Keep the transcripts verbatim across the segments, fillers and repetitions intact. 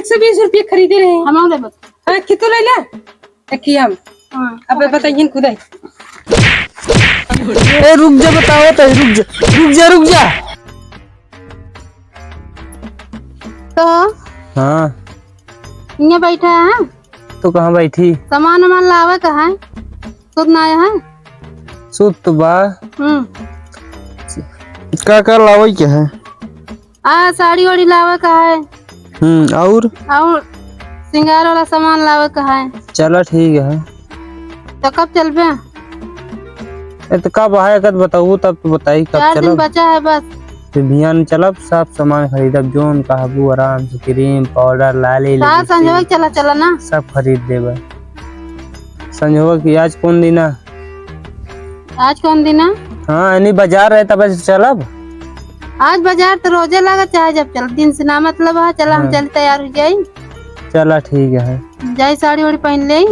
से बीस रुपये खरीदे रहे। हम ले बता। हाँ, कितो ले ले? देखिए हम। हाँ। अबे बताइए खुद ही। ए, रुक जा, बताओ तो, रुक जा, रुक जा, रुक जा। तो? हाँ। यहाँ बैठा है? तो कहाँ बैठी? सामान वामान लावे का है? सुत ना आया है? सुत तो बा। हम्म। का का लावे के है? आ, साड़ी वाड़ी लावे का है। हम्म, और? और सिंगार वाला सामान लावे का है। चला ठीक है। तो कब चलबे? ए, तो कब आए, कब बताऊ, तब तो बताई, कब चार दिन चलब। बचा है बस। तो बिहान चलब, सब सामान खरीदब, जोन कहबू आराम से, क्रीम, पाउडर, लाली, हाँ, लिपस्टिक, संझवा के चला, चला ना। सब खरीद देबे। संझवा की आज कौन दिन है? आज कौन दिन है? हाँ, यानी बाजार रहे तब से चलब। आज बाजार तो रोजे लगा, चाहे जब चल, दिन से ना मतलब है, चला हम हाँ। चल तैयार हो जाई। चला ठीक है। जाई साड़ी वाड़ी पहन ले।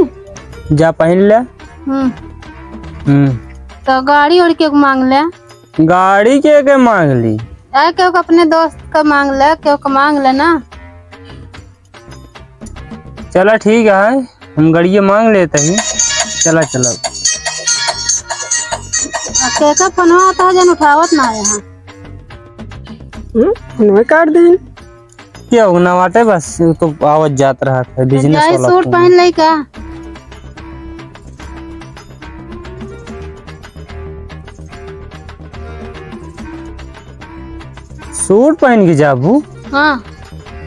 जा पहन ले। हम्म। हम्म। तो गाड़ी ओड़ी के मांग ले। गाड़ी के, के मांग ली? आ, केहू के अपने दोस्त का मांग ले, केहू का मांग ले ना। चला ठीक है, हम गड़िया मांग लेते ही। चला, चला। आ, केका फोनवा आता है, जन उठावत ना है यहाँ। हम्म, फोनवा काट देन। क्या हो ना बाटे, बस वो तो आवत जात रहा था, business जाई वाला सूट फोन। पहन ले का? सूट पहन के जाबू? हाँ।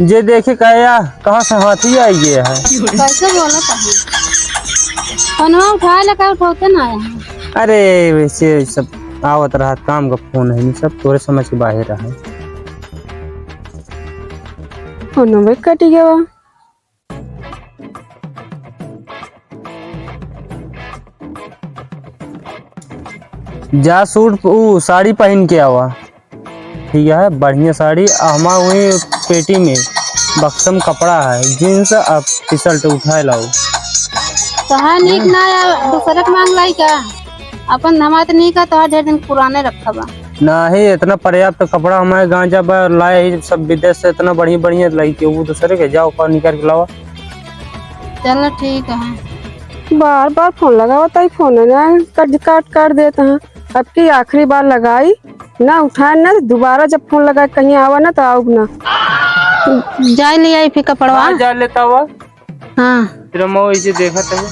जे देखे कहे, "या, कहाँ से हाथी आई गया है?" कैसे बोलत है? फोनवा उठा ले, का उठावते ना है। अरे, वैसे सब आवत रहा, काम का फोन है, सब तोरे समझ के बाहर रहा। फोनवा कट गया। जा सूट प-, ऊ साड़ी पहन के आवा, ठीक है, बढ़िया साड़ी। आ हमार वही पेटी में बक्सम कपड़ा है, jeans आ T-shirt उठाए लाओ। तो है नीक ना या दूसरे के मांग लाई का? अपन हमारे तो नीक है, तो ढेर दिन पुराने रखा बा। नाही, इतना पर्याप्त कपड़ा हमारे गांजा बा, लाए ही सब विदेश से, इतना बढ़िया बढ़िया लाई के, वो दूसरे के जाओ का निकाल के लावा। चलो ठीक है। बार बार फोन लगावत है, फोन ना कट, काट, काट देत है। अब की आखिरी बार लगाई, ना उठाए ना, दोबारा जब फोन लगाए कहीं आवा ना तो आउब ना। जाए ले आई फिर कपड़वा। हाँ, जा लेता हुआ। हाँ। फिर हम वो इसे देखत है।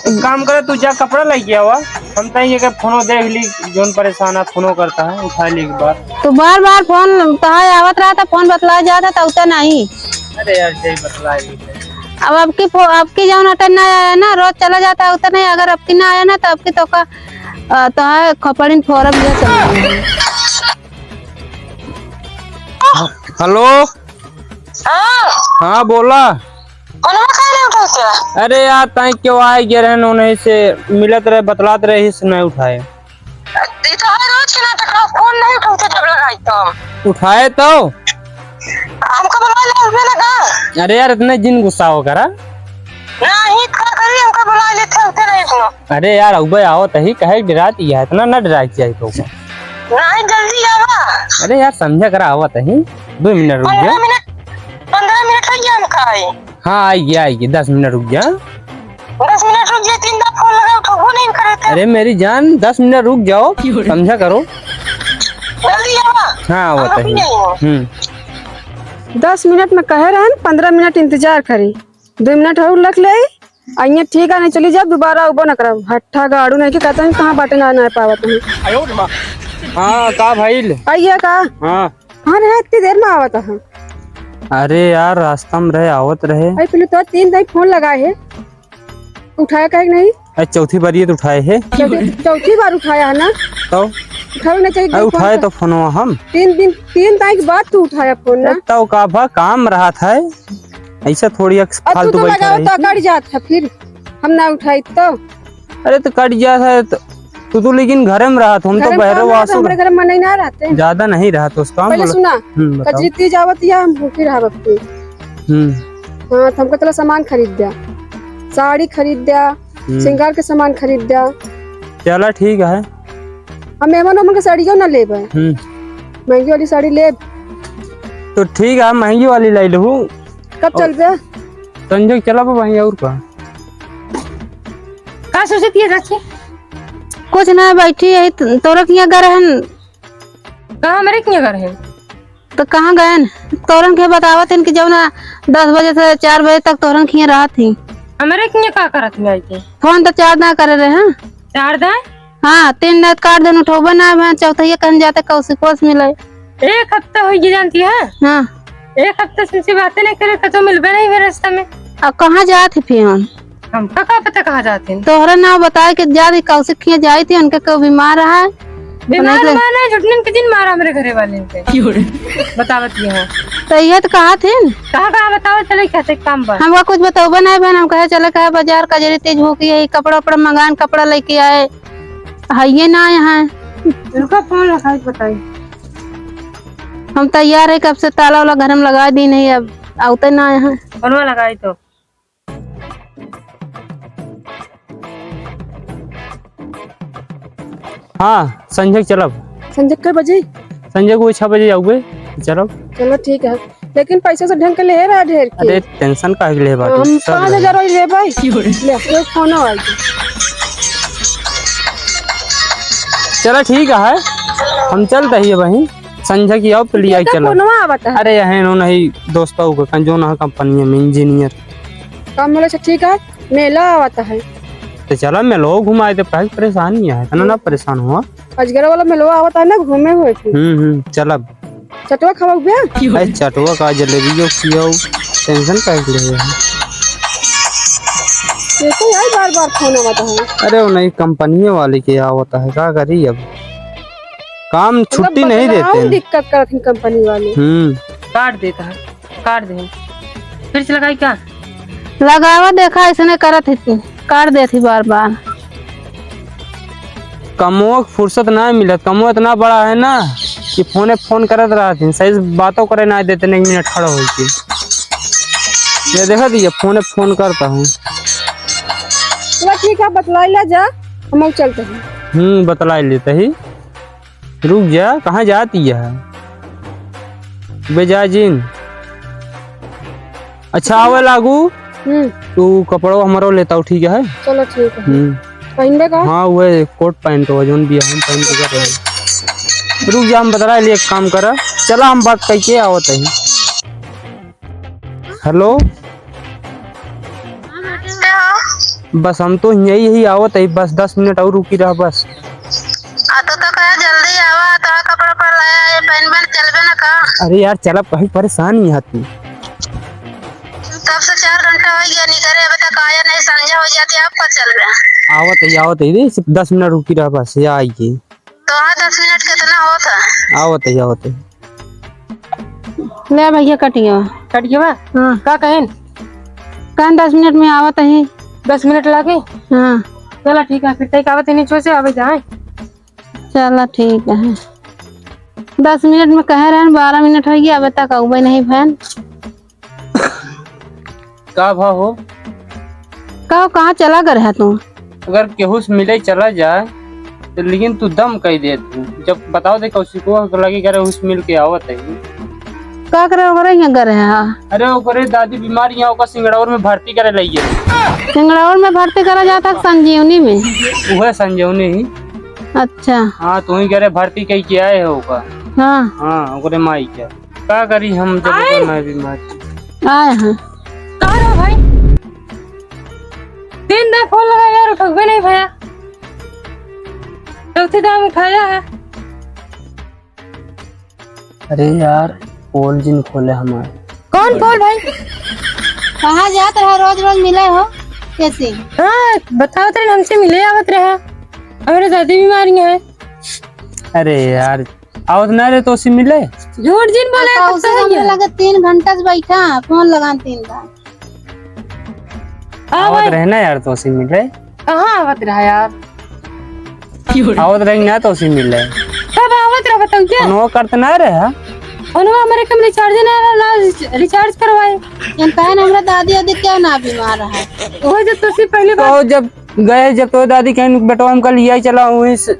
एक काम करे, तू जा कपड़ा लेके आवा, हम तई ये फोनो देख ली, जोन परेशान है फोनो करता है, उठा ली एक बार। तो बार बार फोन तहां आवत रहा था, फोन बतला जाता था, उतना नहीं। अरे यार, जय बतला ली। अब आपकी फो-, आपकी जौन अटेंड ना आया ना, रोज चला जाता है उतना ही। अगर आपकी ना आया ना, तो आपकी तो का, अ, तो है खपड़िन फोरम ये सब। हेलो। हाँ। हाँ, बोला। फोनवा काहे नहीं उठावत है? अरे यार, ताई क्यों आए गए रहन, उन्हीं से मिलत रहे, बतलात रहे, इस नहीं उठाए। ई तो हर रोज के नाटक है, फोन नहीं उठावत है जब लगाई तो। उठाए तो। हमका बुला ले, उबे लगा। अरे यार, इतने जिन गुस्सा हो करा। नहीं, का करी, हमका बुला लेते, उठे नहीं सुनो। अरे यार, उबे आओ तही, कहे डरात ही है, इतना ना डराए चाहिए तो। नहीं, जल्दी आवा। अरे यार, समझा करा, आवा तही, दो मिनट रुक जा। पन्द्रह मिनट, पन्द्रह मिनट हो गया हमका आई। हाँ, आई गया, आई गया, दस मिनट रुक जा। दस मिनट रुक जा, तीन बार फोन लगा, उठाबो नहीं करे थे। अरे मेरी जान, दस मिनट रुक जाओ, समझा करो। जल्दी आवा। हाँ, आवा हम तही। रुक गए हैं। हम्म। दस मिनट में कहे रहन, पन्द्रह मिनट इंतजार करी। दो मिनट और रख ले, आ इहाँ ठीक है, नहीं चली जाब, दोबारा अउबो न करब। हट्ठा गाड़ू नहीं के कहते हैं, कहाँ बाटे ना, ना पावत हैं। हाँ, का भइल? आइए का? हाँ। हाँ रे, इतनी देर में आवत है। अरे यार, रास्ता में रहे, आवत रहे। अरे पहले तो तीन दाई फोन लगाए है, उठाया काहे नहीं? अरे चौथी बार ये तो उठाए है। चौथी, चौथी बार उठाया है ना? तो? उठावे ना चाहिए अरे उठाए फोन तो फोनवा हम। तीन दिन, तीन तारीख बाद तू उठाया फोन ना। अरे तो का भा काम रहा था, ऐसा थोड़ी एक अब तू फालतू तो बैठा लगाओ रही तो थी। कट जात है फिर, हम ना उठाई तो। अरे तो कट जात है तो, तू तो लेकिन घरे में रहत, हम तो घरे में बहरे कहाँ रहत, वासु हमारे घर में मनई ना रहते। ज्यादा नहीं रहत उसका, पहले बोलो। सुना, हम्म, बताओ। कजरी तीज आवत या, हम भूखी रहब अब तू। हम्म। हाँ, तो हमको चला सामान खरीद द्या, साड़ी खरीद द्या, हम्म। सिंगार के सामान खरीद द्या। चला ठीक है। हम मेहमान हमन के साड़ियों ना लेब, हम्म। महंगी वाली साड़ी लेब। तो ठीक है, महंगी वाली ले लहू। कब और चलबे? संजोग चलब वहीं, और का? का सोचत हिया चाची? कुछ ना, बैठी है, त-, तोरा किहाँ गए रहन। कहाँ हमरे किहाँ गए रहन? तो कहाँ गएन? तोरन के बतावत हन कि जौन दस बजे से चार बजे तक तोरन किहाँ रहत ही। हमरे किहाँ का करत ही आई के? फोन तो चार दाएँ करे रहे, हाँ? चार दाएँ? हाँ, तीन दाएँ काट देन, उठौबे ना, मैं चौथैया कहन जाते कौशिकवा से मिले। एक हफ्ता होइ गया जानती है? हाँ। एक हफ्ता से उनसे बातें नहीं करे, कतौ मिलबे नहीं हुए रास्ता में। अब कहाँ जात ही फिर हम? हमका का पता कहाँ जात ही? तोहरा नाव बताए के जात ही, कौशिक किहाँ जाई थी, उनके केहू बीमार रहा है। बीमार नहीं तो मार नहीं, झुटनन के दिन मारा हमरे घरे वाले इनके। क्यों रे? बतावत ये है। तो ये तो कहा थी न। कहाँ, कहाँ बताओ, चले कहते काम बा। हमका कुछ बतौबे नहीं बहन, हम कहे चले कहे बाजार कजरी तेज हो गई है, कपड़ा उपड़ा मंगाएन, कपड़ा लेके आए, हइये ना आए हैं। उनका फोन लगाई बताई। हम तैयार है कब से, ताला वाला घर में लगा दी नहीं, अब आवते ना आए हैं। फोनवा लगाई तो। हाँ, संजय चलब। संजय कै बजे? संजय को छह बजे आउबे, चलब। चलो ठीक है, लेकिन पैसा सब ढंग के ले रहा ढेर के। अरे tension काहे के ले बाटे? हम सब पाँच हजार ले। वाली लेबै। ले, ये फोन आइल। चलो ठीक है, हम चलते ही वहीं। संझा की आओ, तो लिया चलो। फोनवा आवत है। अरे, यही नो नहीं, दोस्तों को कहीं जो ना कंपनी में engineer। काम मिले से ठीक है, मेला आवत है। तो चला, मेलो घुमाए दे, काहे परेशान ही है, इतना ना परेशान हुआ। अजगर वाला मेलो आवत है ना, घूमे हुए थे। हम्म, हम्म, चला। चटवा खवाऊ बे? अरे, चटवा का, जलेबियो खियाऊ, tension काहे के ले है? देखो यार, बार बार फोन आवत है। अरे, वो नहीं, कंपनी वाले के आवत है, का करी अब? काम मतलब छुट्टी नहीं देते हैं। दिक्कत करत हैं कंपनी वाले। हम्म। काट देता है, काट दे। फिर से लगाई क्या? लगावा, देखा, ऐसने करत ही, काट देत ही बार बार। कमवा के फुर्सत ना मिलत, कमवा इतना बड़ा है ना कि फोने फोन करत रहत हैं, सही से बातों करे ना देते, एक मिनट खड़ा होके। ये देखा दिया, फोने फोन करता हूँ। चलो ठीक है, बतलाई ला जा, हम चलते हैं। हम्म, बतलाई लेते ही। रुक जा, कहाँ जाती है? बे जा जिन। अच्छा, आवे लागू। हम्म। तू कपड़ो हमरो लेता हूँ, ठीक है? चलो, ठीक है। हम्म। पहनबे का? हाँ, वह कोट पैंट हो, जोन भी हम पहन के जा रहे हैं। रुक जा, हम बतला लिए, एक काम करा। चला, हम बात करके आवत हैं। हेलो। बस हम तो यही, यही आवत है, बस दस मिनट और रुकी रहा बस। आ तो, तो कहा जल्दी आवा, तो कपड़ा पर लाया, ये पहन बन चलबे ना का? अरे यार, चला, कहीं परेशान ही है तू। तब से चार घंटा हो गया, नहीं करे, अबे तक आया नहीं, संझा हो जाती, अब कब चलबे? आवत है, आवत है, रे, सिर्फ दस मिनट रुकी रहा बस, या आइए। तो हाँ, दस मिनट कितना होत है? आवत है, आवत है। ले भैया कटिया। कटिया? हाँ। का कहेन? कहन दस मिनट में आवत है। दस मिनट लागे? हाँ। चला ठीक है, फिर तक आवत है, नीचे से आवे जाए। चला ठीक है। दस मिनट में कहे रहन, बारह मिनट हो गया, अबे तक आउबे नहीं भैन। का भा हो? का हो, कहाँ चला गए रहा तू? अगर केहू से मिले चला जाए, तो लेकिन तू दम कई दे तू। जब बताओ दे कौशिकवा के लगे करे, उस मिल के आवत है। का करे ओकरे यहाँ गए रहे हा? अरे ओकरे दादी बीमार यहाँ, ओकर सिंगड़ौर में भर्ती करे लइए। सिंगड़ौर में भर्ती करा जाता है संजीवनी में? उहे संजीवनी ही। अच्छा। हाँ, तू ही करे भर्ती कई के आए हो ओकर। हाँ। हाँ, ओकरे माई के। का करी हम जब आए? ओकर माई बीमार। आए हैं। का रे भाई? तीन दिन फोन लगा यार, उठबे नहीं भैया। चौथी दाम उठाया है। अरे यार, पोल जिन खोले हमारे। कौन पोल भाई? कहाँ जात रहा, रोज रोज मिले हो कैसे? हाँ, बताओ तो, हमसे मिले आवत रहा। हमारे दादी बीमारी है। अरे यार, आवत ना रहे तो उसी मिले। झूठ जिन बोले, अब तो उसे हमने लगे तीन घंटा से बैठा, फोन लगान तीन बार। आवत रहे ना यार, तो उसी मिले। कहाँ आवत रहा यार? आवत रहे ना, तो उसी मिले। कब आवत रहा, बताओ क्या? फोनवा करत ना रहे। फोनवा हमारे कम रिचार्ज ना रहा, ना रिचार्ज करवाए। जानता है ना, हमरा दादी वादी क्या ना बीमार रहा। वो जब तो उसी पहले तो बार जब गए, जब तो दादी कहीं बेटवा हमका लिया ही चला, वहीं से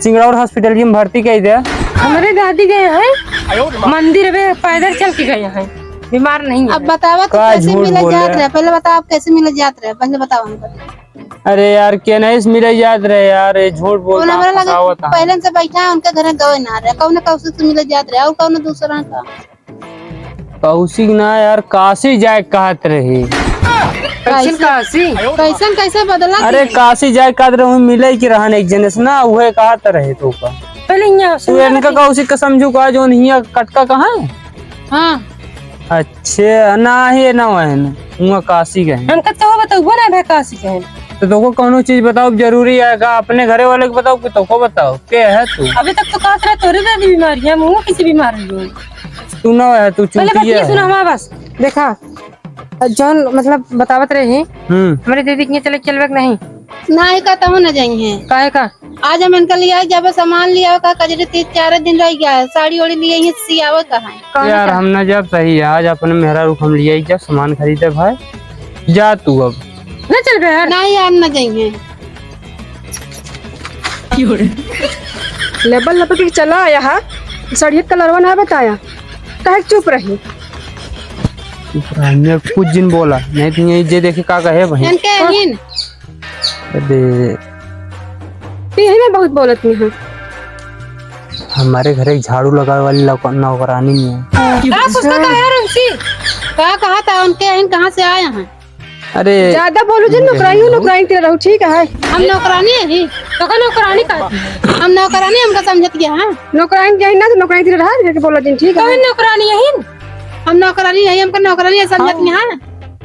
सिंगरौर हॉस्पिटल में भर्ती कई दे। हमरे दादी गए हैं मंदिर में, पैदल चल के गए हैं। बीमार नहीं है। अब बतावा तो का कैसे झूठ मिले बोले? जात रहे? पहले बताओ, आप कैसे मिले जात रहे? पहले बताओ हमको। अरे यार, केनही से मिले जात रहे यार, ये झूठ वो बोलता, हमारा लगे फंसावत है। पहले से बैठा है, उनके घरे गए ना रहे, कौन कौशिक से मिले जात रहे और कौन दूसरा का? कौशिक ना यार, काशी जाए कहत रहे। कैसन काशी? कैसन कैसे बदला अरे की? काशी जाए कहत रहे, वहीं मिले के रहन एक जने से ना, उहे कहत रहे तो का। पहले यहाँ तू सुना इनका रही। कौशिक का समझू का, जो हियाँ कटका कहाँ है? हाँ। अच्छे, ना ही ना है ना, हुआ काशी के हैं। हमका तो बताओ ना भाई, काशी के हैं। तो तोको कौनो चीज बताओ जरूरी है का? अपने घरे वाले को बताओ कि तोको बताओ, के है तू? अभी तक तो कहत रहे तोरे दादी बीमारी है, मुँह किसी बीमार हो गई। तू ना है, तू पहले चूतिया बतिया है। सुना हमारा बस। देखा, जौन मतलब बतावत रहे, हम्म। हमारे दीदी के चले चलबे के नहीं। ना ही का तहु न जाइए। काहे का? आज हम इनका लिया जाबे, सामान लिया का, कजरी तीन चार दिन रह गया है, साड़ी ओड़ी लिए ही सियावे का है। कौन यार, का? हम ना जाब, सही है, आज अपने मेहरारू के हम लिया ही जाब, सामान खरीदे भाई। जा तू अब। ना चलबे यार। ना यार, ना जाइए। लेबल लपक के चला आया है, साड़िया कलरवा ना बताया, काहे चुप रही? चुप रही, मैं कुछ जिन बोला, नहीं तो ये जे देखे का कहे भाई। इनके अहिन। अरे। तो यही मैं बहुत बोलत नहीं हूँ। हमारे घर एक झाड़ू लगावे वाली लौक-, नौकरानी नहीं है। का उसका का यार उनसे? का कहा था उनके अहिन, कहाँ से आए हैं? अरे। ज्यादा बोलू जे नौकरानी, नौकरानी तेरे रहू, ठीक है? हम नौकरानी है ही। तो का नौकरानी का? हम नौकरानी, हमका समझत गया, हाँ? नौकरानी यही ना, तो नौकरानी तेरे रहा, करके बोला जिन, ठीक है? कौन नौकरानी यही? हम नौकरानी है, हमका नौकरानी है, समझत हाँ। गया, हाँ?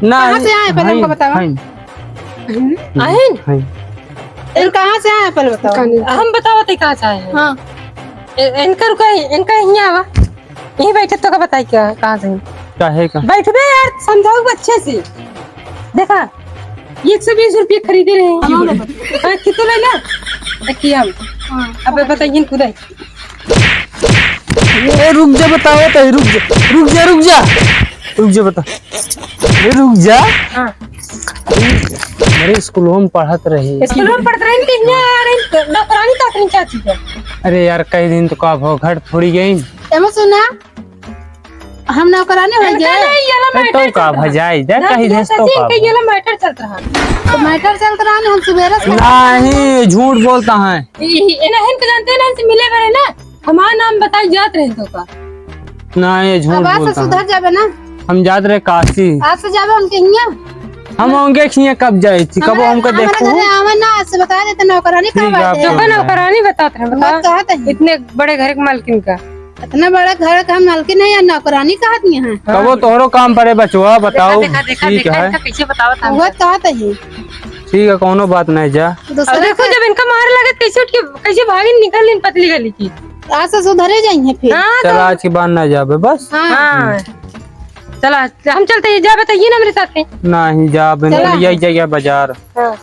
ना, कहाँ से आए, पहले भाई, हमको बताओ। भाई। आहिन? हाँ। इनका कहाँ से आए, पहले बताओ। हम बतावत है कहाँ से आए हैं। हाँ। ए-, इनका रुका है, इनका यहीं आवा। यहीं बैठे तो का बताई क्या, कहाँ से? काहे का? बैठबे यार, समझाओ अच्छे से। देखा, एक सौ बीस रुपये खरीदे रहे हैं। हाँ, कितने लेना? देखिए हम। हाँ। अब बताइए खुद। ए, रुक जा, बताओ तो, रुक जा, रुक जा, रुक जा, रुक जा, बता। ए, रुक जा। हाँ। अरे, स्कूल में पढ़त रही। स्कूल में पढ़त रही, लेकिन यार, इन नौकरानी का अपनी चाची का। अरे यार, कई दिन तो का भो, घर थोड़ी गई। एमे सुना, हम नौकरानी हो इनका जाए। नहीं, ये ला ए, तो मैटर का चलत रहा। भजाई, जा ना, कहीं ये देस तो सचिन का के ये ला मैटर चलत रहा। तो मैटर चलत रहा ना, हम सुबेरे से नहीं, झूठ बोलता है। ई, ई, ए, ना, इनके जानते हैं ना, इनसे मिले बरे ना। हमार नाम बताई जात रहे तो का? ना, ये झूठ अब आज से बोलता है। सुधर जाबे ना। हम जात रहे काशी। आज से जाबे उनके हियाँ। हम उनके हियाँ कब जाए थी? कब हमरे, उनका हमरे देखू? घरे आवे ना, आज से बता देते नौकरानी ठीक कहाँ है, बाटे। आप तो का नौकरानी बतात रहे, बता। बात कहत है। इतने बड़े घर के मालकिन का। इतना बड़ा घर का मालकिन है या नौकरानी कहत नहीं है? कबो तोहरो काम पड़े बचवा, बताओ। देखा, देखा, देखा, ठीक देखा, है। इनका कैसे बतावत हम? वो कहत है। ठीक है, कौनो बात नहीं जा। दूसरा अब देखो, का जब इनका मार लगे, कैसे उठ के, कैसे भागी निकल इन पतली गली की। आज से सुधरे जाइए फिर। हाँ, चल, तो आज के बाद ना जाबे, बस। हाँ। हाँ। चला, हम चलते हैं, जा बताइए ना मेरे साथ में। नहीं, जाबे चला। नहीं, यही जाइए बाजार। हाँ।